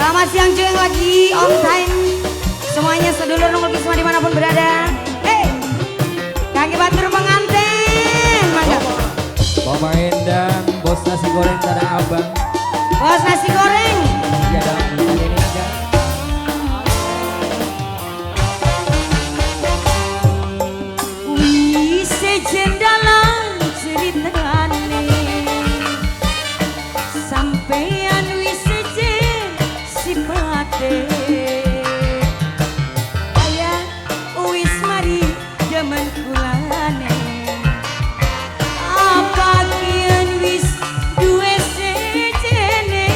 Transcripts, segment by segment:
Selamat siang juga yang lagi on time. Semuanya sedulur nunggu semua dimanapun berada. Hey, kaki batur pengantin, mangga. Bapak Endang, bos nasi goreng Tanah Abang. Bos nasi goreng. Iya dong, ini aja. Wis sejendalan ceritane, sampean wis sejen sipate. Kaya wis mari demen kulane. Apa kian wis duwe sejene?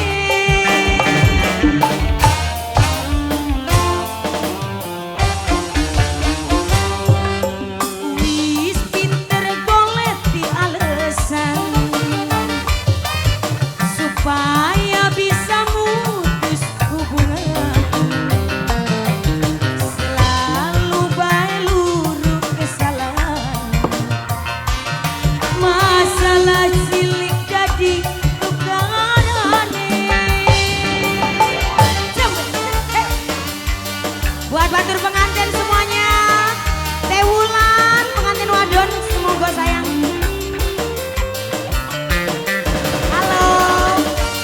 Wis pinter goleti alasan supaya bisa mutus hubungan. Selalu bae luru kesalahan. Masalah cilik dadi tukarane. Buat batur pengantin semuanya, Tewulan pengantin wadon, semoga sayang. Halo,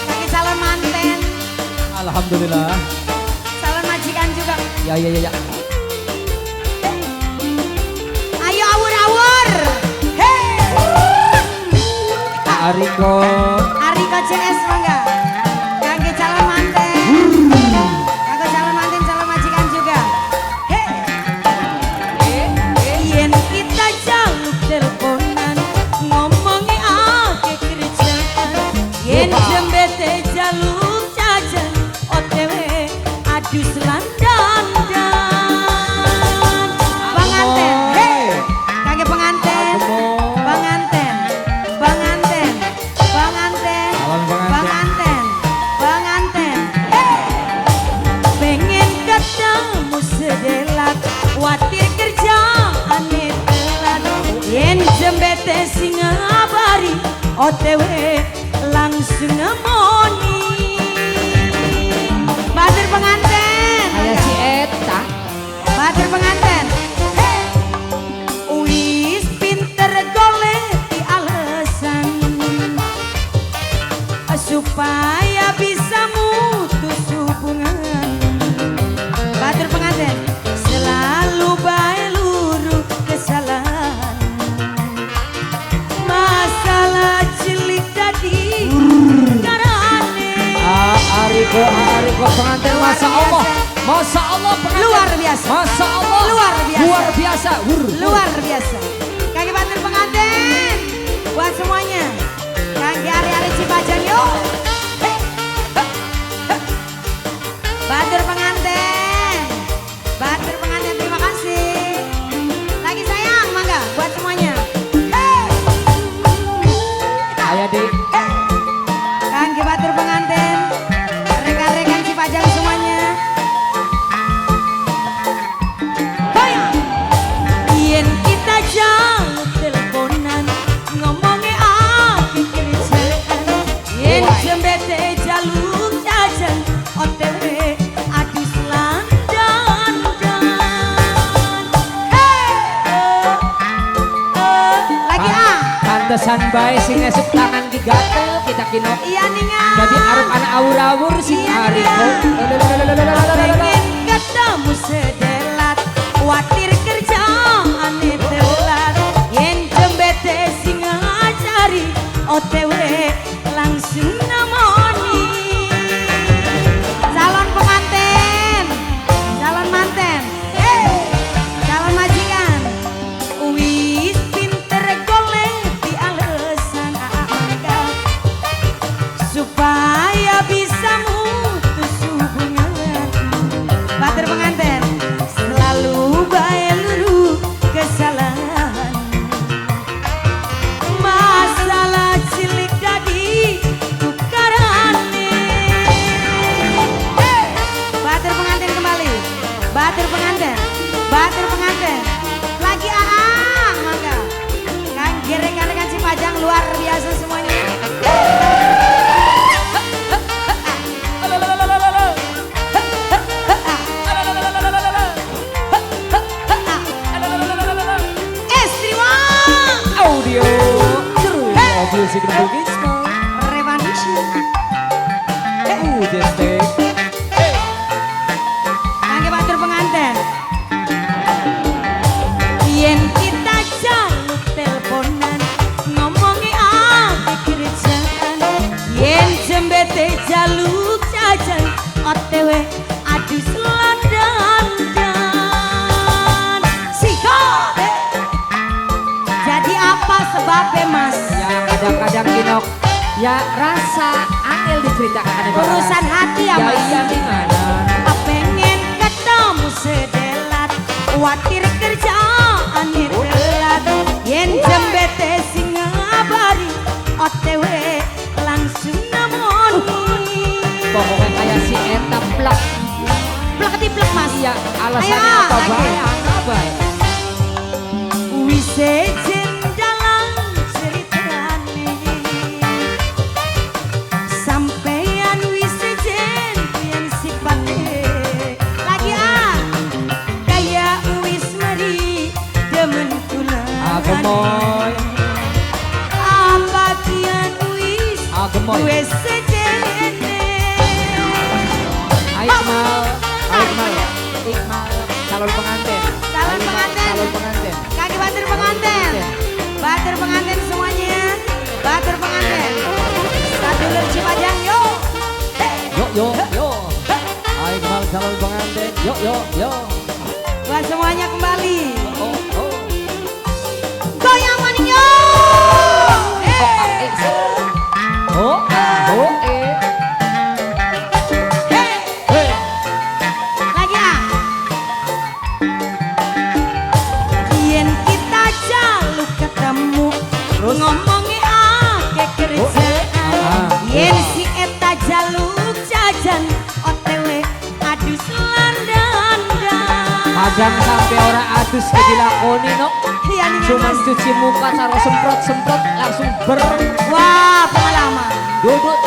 kaki calon manten, Alhamdulillah. Calon majikan juga. Ya ya ya ya. Ayo awur-awur. Hey. Kak Ariko. Ariko CS mangga. Kangge calon manten. Kangge calon manten, calon majikan juga. Hey. Yen kita jaluk teleponan, ngomongi akeh kerjaan. Yen jembete jaluk jajan, OTW adus lan dandan. Penganten, hey. Kangge penganten. Penganten, penganten, penganten, Calon pengantin. Penganten, penganten. Hey! Pengen ketemu sedelat, watir kerjaane telat. Yen jembete sing ngabari, OTW langsung ngemoni. Batur penganten, Aya si Eta. Batur penganten. Hey! Wis pinter goleti alasan supaya bisa mutus hubungan. Batur pengantin selalu bae luru kesalahan. Masalah cilik dadi karane. Ah, Ariko, Ariko pengantin, Luar Masya Allah. Biasa. Masya Allah pengantin. Luar biasa. Masya Allah. Luar biasa. Luar biasa. Wur, wur. Luar biasa. Kaki batur pengantin buat semuanya. Kaki ari-ari Cipajan yuk. Hey. Hup. Hup. Batur pengantin. Batur pengantin terima kasih. Lagi sayang mangga buat semuanya. Hey. Aya di Hey. Kangge batur pengantin, rekan-rekan Cipajan semuanya. Goyang. Yen kita jaluk teleponan, ngomongi akeh kerjaan. Yen jembete jaluk jajan, OTW adus lan dandan. Hey! Lagi ah. Pantesan bae sing ngesuk tangan ki gatel kita kino. Iya ningan. Jadi arep anak awur-awur si Iya, Ariko. Pengen ketemu sedelat, watir kerjaane telat. Yen jembete sing ngajari, OTW langsung nemoni. Calon pengantin, calon manten, hey, calon majikan. Wis pinter goleti alasan mangga supaya bisa mutus hubungan. Batur pengantin selalu bae luru kesalahan. Masalah cilik dadi jembete jaluk jajan OTW adus landan. Sikat. Jadi apa sebabnya, Mas? Ya kadang-kadang Kinok ya rasa angel diceritakan. Urusan hati ya, Mas. Ya iya gimana? Pengen ketemu sedelat, kuatir kerjaan telat. Yen jembete sing ngabari OTW langsung nemoni. Pokoknya kayak si eta plak. Plak ketiplek, Mas. Iya, alasannya ayo, apa lagi. Bae? Apa bae? Wis sejen dalam ceritane, sampean wis sejen yen sipate. Lagi ah, kaya wis mari demen kula. Agemoy. Apa kian wis Agemoy. wis sejene. Iqmal, Iqmal, Iqmal, calon pengantin. Calon pengantin. Calon pengantin. Kaki batur pengantin. Batur pengantin semuanya. Batur pengantin. Sadulur Cipadang yo. Hey. Yo yo yo. Iqmal calon pengantin. Yo yo yo. Buat semuanya kembali. Oh oh. Goyang maning yo. Hey. Oh ah oh eh. Hey. Hey. Lagi ah. Yen kita jaluk ketemu, Terus? Ngomongi akeh kerjaan. Ah. Yen si eta jaluk jajan OTW adus landan. Kadang sampai ora adus ke dilakoni nok. Iya nih Cuman Mas. cuci muka cara semprot-semprot langsung ber. Wah, pengalaman. Duduk